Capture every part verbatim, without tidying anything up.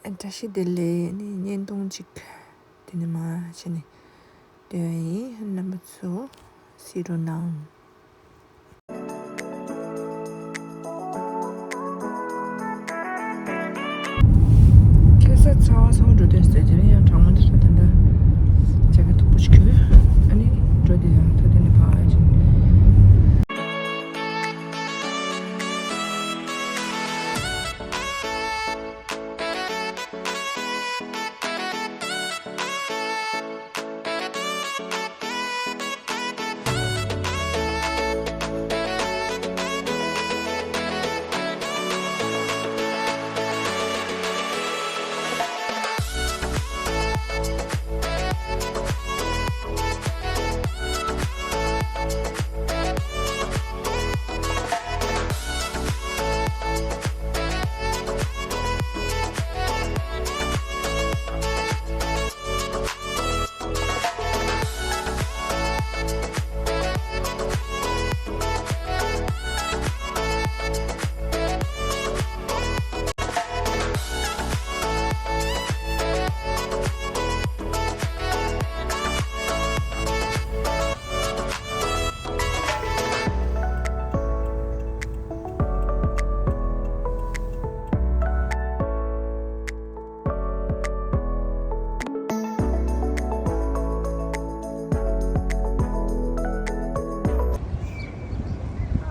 བཀྲ་ཤིས་བདེ་ལེགས། ཨ་ནི་བརྙན་ཐུང་གཅིག་དེ་ནས་མར་བྱས་ནས་སྟོན་ཡིན། རྣམ་པ་ཚོ་གཟིགས་རོགས་གནང་། ཁ་སང་ཚ་བ་ཚ་བ་འགྲོ་དུས་ཟེར་དེ་ནས་ཡང་གྲང་མོ་འདི་འདྲ་ད་ལྟ་ཇ་ཀེ་མཐུག་པོ་ཞིག་གྱོན། ཨ་ནི་འགྲོ་དེ་ཡང་ད་དེ་ནས་ཕར་ཕྱིན།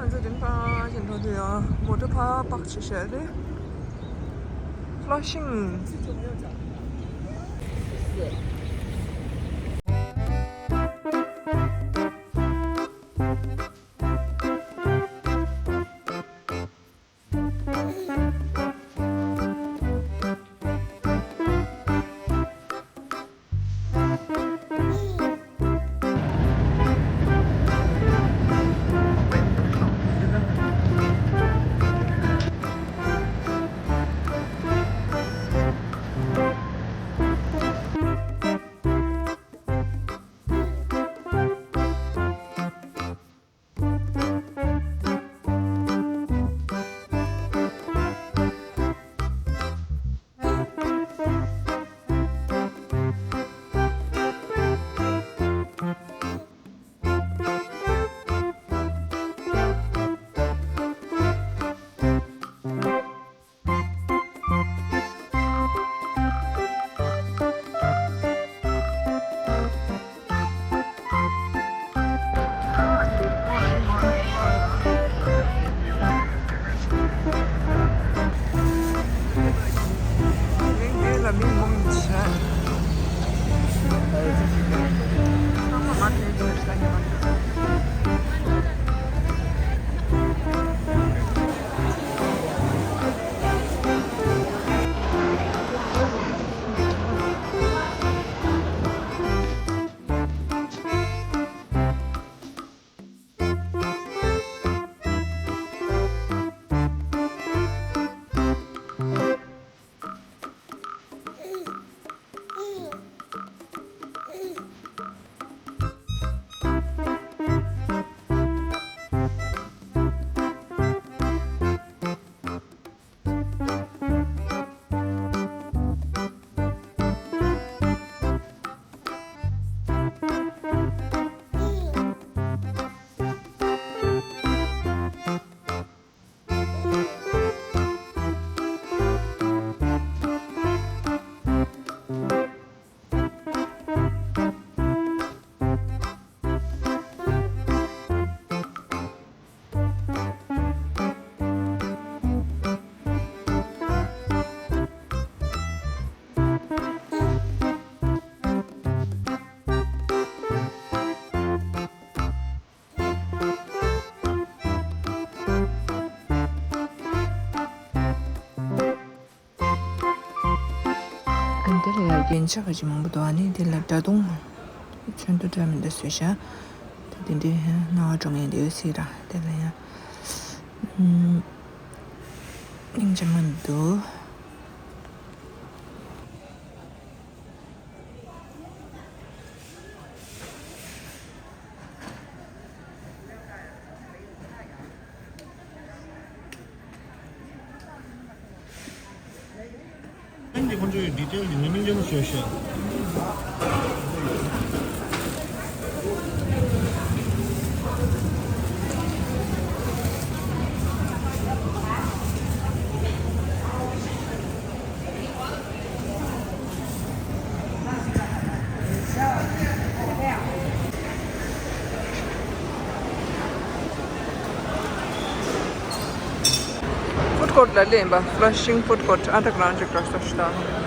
ང་ཚོ་དེ་ཕར་ཕྱིན་འགྲོ་དུས་ཡང་མོ་ཊ་ཕར་པག་བྱས་བཞག་རེད། Flushing། ཨ་ནི་དེ་ལ་ཡང་རྒྱན་ཆ་ག་ཅིག་མང་པོ་འདུག་ཨ་ནི་དེ་ལ་སྒྲ་དུང་། ཚོན་མདོག་འདྲ་མི་འདྲ་བཟོས་ཤག་དེ་དེ་འདྲའི་སྣང་བ་འགྲོ་མཁན་དེ་ཡོད་སྲིད་ར། དེ་ལ་ཡང་། ཨུམ། སྙིང་རྗེ་མོ་འདུག་འདི་ཁོང་ཚོའི་ཌི་ཊེལ་འདི་ནི་མིང་ཅན་ཞོ་ཤ། ཕུཌ་ཀོརཊ་ལ་སླེབས་ཡིན་པ། Flushing Food Court underground ཅིག་འགྲོ་ས་ཞིག་དང་།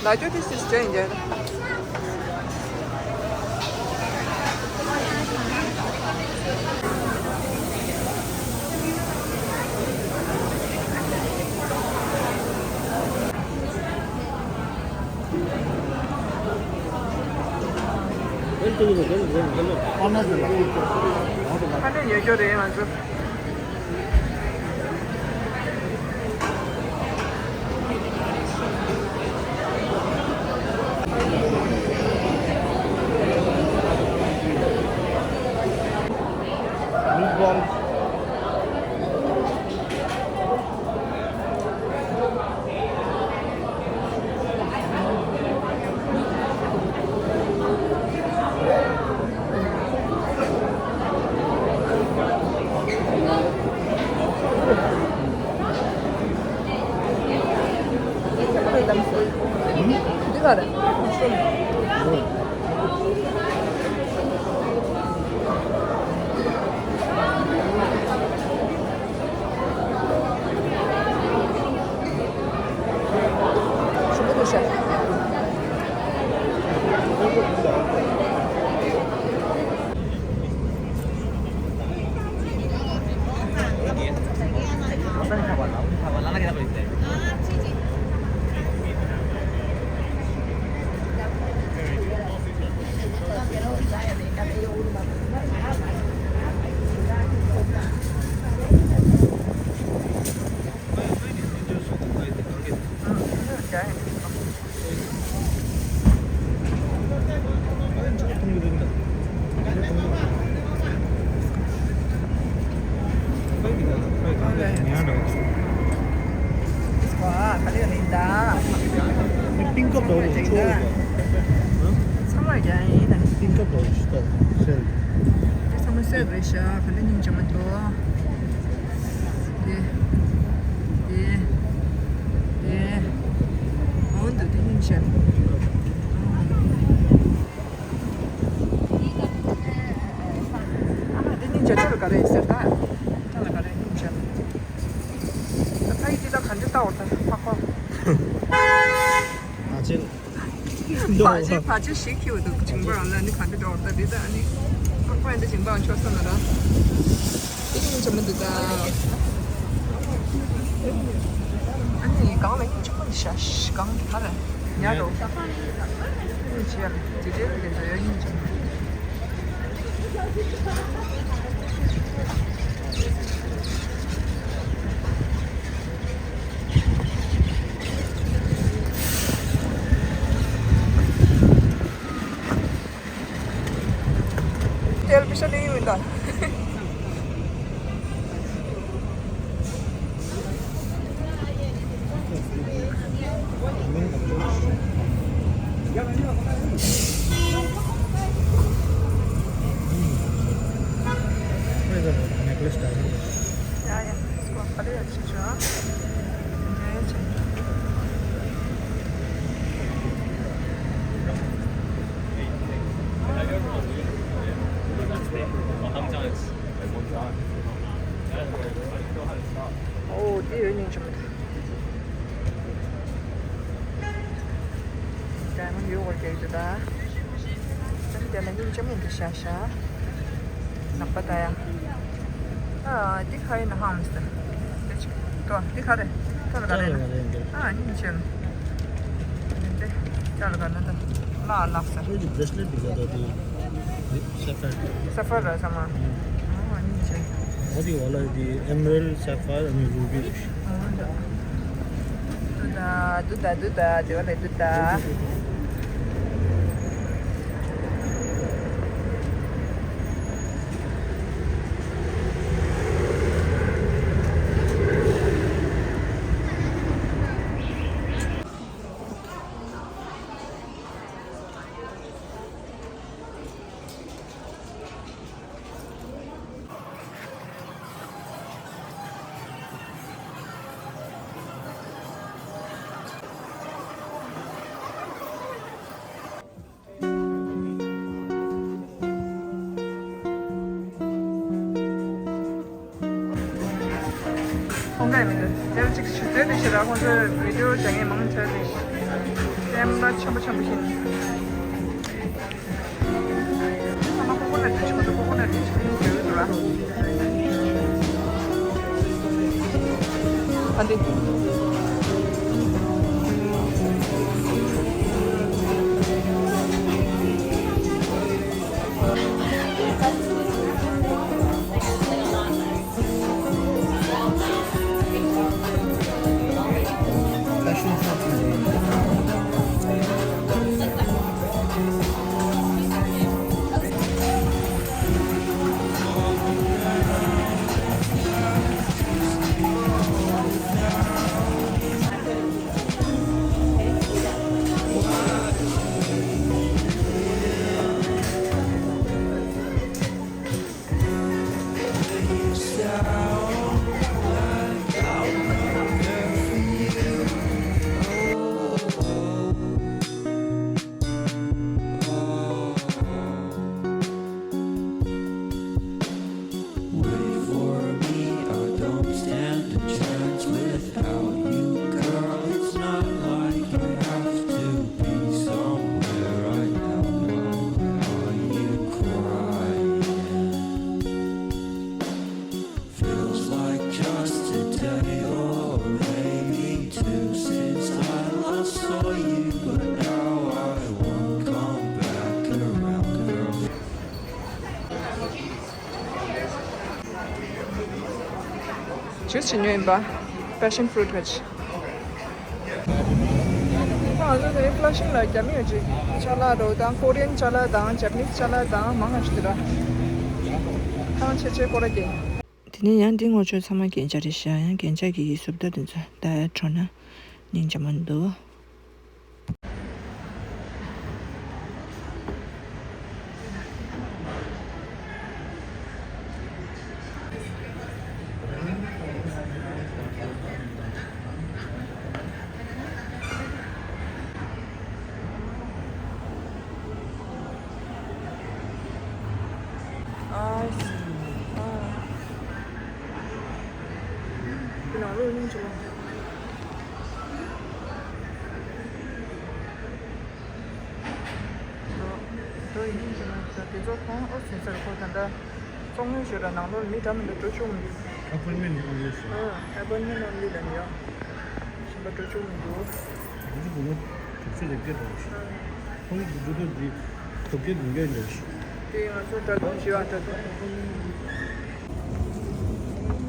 ལ་ཅོ་དེ་སིས་ཅན་ཡིན། ཁ་ནས་ཉོ་རྒྱུ་རེད་ང་ཚོ། འདི་ག་རེད། ཚང་མ་རྒྱ་ཡིན། ཚང་མ་སེམས་རེད་ཤག་ག་ལེར་སྙིང་རྗེ་མོ་འདུག་དེ། དེ། དེ། འོ་འདུག་དེ་སྙིང་རྗེ། ཨ་དེ་སྙིང་རྗེ་ཁྱོད་ལ་ག་རེ་ཡིན་ཟེར་ད། ཁྱོད་ལ་ག་རེ་སྙིང་རྗེ། ད་ཕ་ཡི་དེ་ད་ག་འདྲ་ལྟ་བར་ད་ཕ་ཁོ། ང་ཆེན། བར་ཆད་བར་ཆད་ཞིག་ཁྱེར་འདུག་ཅིང་པ་ལ་ནི་ག་འདྲ་འགྲོ་བར་ད་དེ་ད་ནི། ཁོ་ཁོ་ཡང་ད་ཅིང་པའང་ཆོག་ས་ན་ར། དེ་ནི་ཆ་མི་འདུག་ད། ཨ་ནི་གང་ལ་ཡིན་ཆོག་པ་ནི་ཤ་ཤ་གང་ག་ལ་ཉར་རོ། ཨ་ནི་བྱས་ལ་དེ་འདྲའི་ལ་དེ་འདྲ་ཡོད་སྙིང་རྗེ། དེར་པི་ཤ་ལེ་ཡོད་ད། Necklace diamond. ཡ་ཡ། སྐོར་པ་རེ་ཡ་ཆེ་ཆེ། འདྲ་ཡ་ཆེ། ཨོ་དེ་ཡོད་སྙིང་རྗེ་མོ། ཌའི་མོན་ཌི་ཡོད་བར་རྒྱག་རྒྱུ་ད། ད་ནི་དེ་ལ་སྙིང་རྗེ་མོ་འདི་ཤ་ཤ། ནག་པ་ད་ཡ། ཨ། འདི་ག་རེ་ཡིན་ན་ཧང་མི་སྲིད། འདི་ཅིག་ཏོ། འདི་ག་རེ། ཏོ་ལ་ག་རེ་ཡིན་ན། ཨ། ནི་མི་ཤེས་ན། འདི་ཏོ་ལ་ག་ན་ད་ལ་ལགས་སོ། ཁྱོད་ཀྱི་bracelet འདི་ག་འདྲ་འདི། འདི་sapphire འདི། Sapphire ར་ས་མ། ཨ། ནི་མི་ཤེས། ཨ། འདི་བ་ལ་འདི་emerald sapphire ཨ་ནི་ruby རེད། ཨ། འདི་ཏོ་ད་ཏོ་ད་ཏོ་ད་དེ་བ་ལ་ཏོ་ད། ཁོང་ཁ་མི་འདུག་དེར་ཅིག་ཞུ་ཚོད་དུ་ཞེ་དྲག་ཁོང་ཚོས་video བྱ་མཁན་མང་ཆེ་རེད། སེམས་པ་ཆེན་པོ་ཆེན་པོ་ཞིག་ཨ་མ་ཁོ་ཁོ་ན་དེ་ཆུང་དུ་ཁོ་ཁོ་ན་དེ་ཆུང་དུ་ཡོད་འདུག་ར། ཨ་འདི། Wait for me, I don't stand a chance without you, girl. It's not like I have to be somewhere. I know I'm lying, crying. Feels like just a day or maybe two since I last saw you, but now I won't come back around, girl. Juice བྱེད་ཉོས་ཡིན་པ། Passion fruit བེད། ང་ཚོ་དེ་Flushing ལ་རྒྱ་མི་ཡོད་ཅིག་ཅ་ལག་འགྲོ་དང་Korean ཅ་ལག་དང་Japanese ཅ་ལག་དང་མང་ང་ཞིག་འདུག་ར། ཐང་ཆེ་ཆེ་སྐོར་ར་རྒྱག་དེ་ནས་ཡང་འདི་ངོ་ཆོས་ཚང་མ་རྒྱན་ཆ་རེད་ཤག་ཡང་རྒྱན་ཆ་གི་གི་སུབ་ད་དེ་ཚོ་ད་ཁྲོ་ན་སྙིང་རྗེ་མོ་འདུག་ཨ་ཤི། ཨ། ནང་ལོགས་སྙིང་རྗེ་མོ། འགྲོ་ཡིན་ཅི་མ་ཟ་དེ་ཚོ་ཁོང་ཨོ་ཟེར་ཟེར་ཁོ་ད་ལྟ་ཚོགས་དངུལ་ཞོར་ལ་ནང་ལོགས་མི་འདྲ་མི་འདྲ་འགྲོ་ཆོག་མི་འདུག Appointment only ཟེར། ཨ། Appointment only ལབ་ཡོད། གཞན་པ་འགྲོ་ཆོག་མི་འདུག་འདི་ཚོ་བུ་མོ་དུག་ཚེ་རེ་བརྒྱད་འགྲོ་ཞིག་ཨ། ཁོང་གི་འགྲོ་འདུག་འདི་དུག་རྒྱལ་བདུན་རྒྱལ་འགྲོ་ཞིག་དེ་ང་ཚོ་ད་དུང་ཞི་བ་ད་དུང་།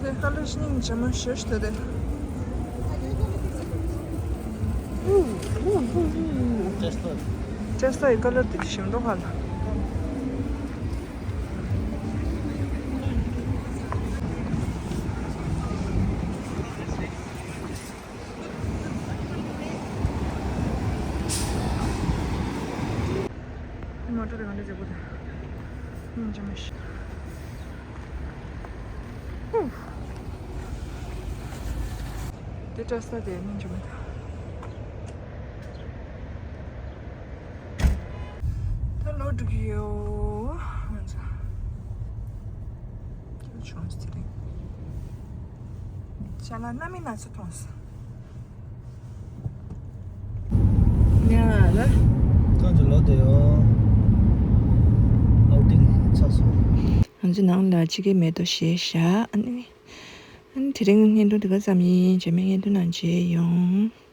དེ་ཁ་ལག་སྙིང་རྗེ་མོ་ཞེ་ཞིག་འདུག་དེ། ཅེས་ལྟར། ཅེས་ལྟར་ཡི་ཁ་ལག་དེ་ཞིམ་མདོག་ཁ་ལ། མོ་ཊ་དེ་ག་འདྲ་བྱེད་དགོས་དེ། སྙིང་རྗེ་མོ་ཞིག་དེ་བཀྲ་ས་དེ་སྙིང་རྗེ་མོ་དང་། ད་ལོག་འགྲོ་གི་ཡོད། ང་ཚོ་ཅི་བྱུང་ཟེར་རེད། ཅ་ལག་སྣ་མིན་སྣ་ཚོགས་མཐོང་སོང་། ཉལ་ལ། ཐོན་ཚུལ་ལོ་དེ་ཡོ། ཨའུ་ཊིང་ཚར་སོང་། ང་ཚོ་ནང་ལ་ཕྱི་རྒྱལ་མེ་ཏོག་བཞད་བཞག་ཨ་ནི། ཨ་ནི་དེ་རིང་བརྙན་ཐུང་དེ་ག་ཙམ་ཡིན། རྗེས་མའི་བརྙན་ཐུང་ནང་མཇལ་ཡོང་།